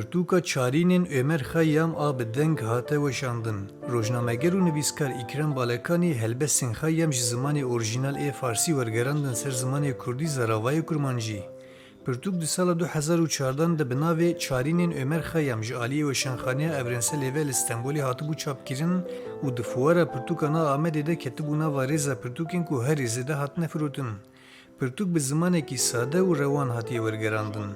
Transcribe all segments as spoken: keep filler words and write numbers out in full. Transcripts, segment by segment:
Pirtûka Çarînên Omer Xeyyam a bi deng hate weşandin. Rojnameger û nivîskar Îkrem Balekanî helbestên Xeyyam ji zimanê orîjînal ê farsî wergerandin ser zimanê kurdî zeravayê kurmancî. Pirtûk di sala du hezar û çardan de bi navê Çarînên Omer Xeyyam ji aliyê Weşanxaneya Evrenselê ve li Stenbolê hatibû çapkirin û di Fuwara Pirtûkan a Amedê de ketibû nava rêza pirtûkên ku herî zêde hatine firotin. Pirtûk bi zimanekî sade û rewan hatiye wergerandin.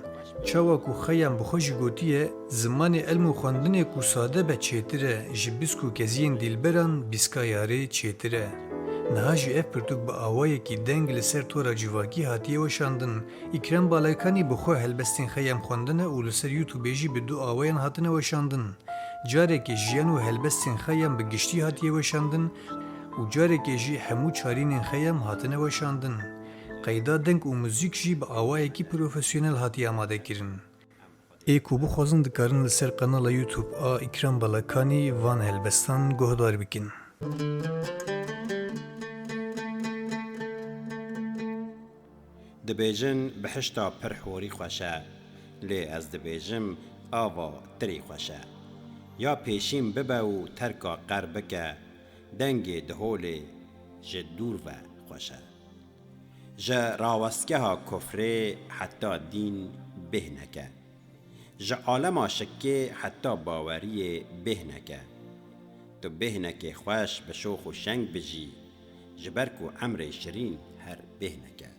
Çawa ku Xeyam bi xwe jî gotiye, zimanê elm û xwendinê ku sade be çêtir e, ji bisk û keziyên dîlberan bîska yarê çêtir e. Niha jî ev pirtûk bi awayekî deng li ser tora civakî hatiye weşandin. Îkrem Balekanî bi xwe helbestên Xeyam xwendine û li ser YouTubeê jî bi du awayan hatine weşandin. Carekê jiyan û helbestên Xeyam bi giştî hatiye weşandin û carekê jî hemû çarînên Xeyam hatine weşandin. Qeyda deng û muzîk jî bi awayekî profesyonel hatiye amadekirin. Ê ku bixwazin dikarin li ser kanala YouTube a Îkram Balakanî van helbestan guhdar bikin. Dibêjin bihişta pir horî xweş e, lê ez dibêjim ava tirî xweş e. Ya pêşîn bibe û terka qer bike, dengê diholê ji dûr ve xweş e. Ji rawestgeha kufrê heta dîn bêhnek e. Ji alema şikê heta baweriyê bêhnek e. Tu bêhnekê xweş bi şox û şeng bijî, ji ber ku emrê şirîn her bêhnek e.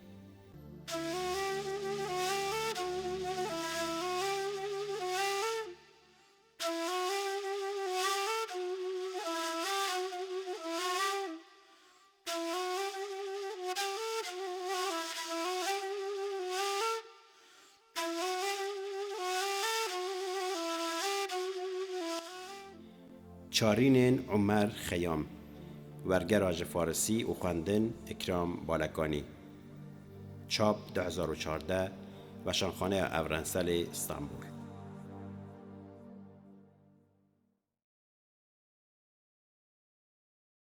Çarînên Umer Xeyam. Wergera ji farisî û xwendin Ikram Balekanî. Çap du hezar û çardeh, Weşanxaneya Evrenselê, Stenbol.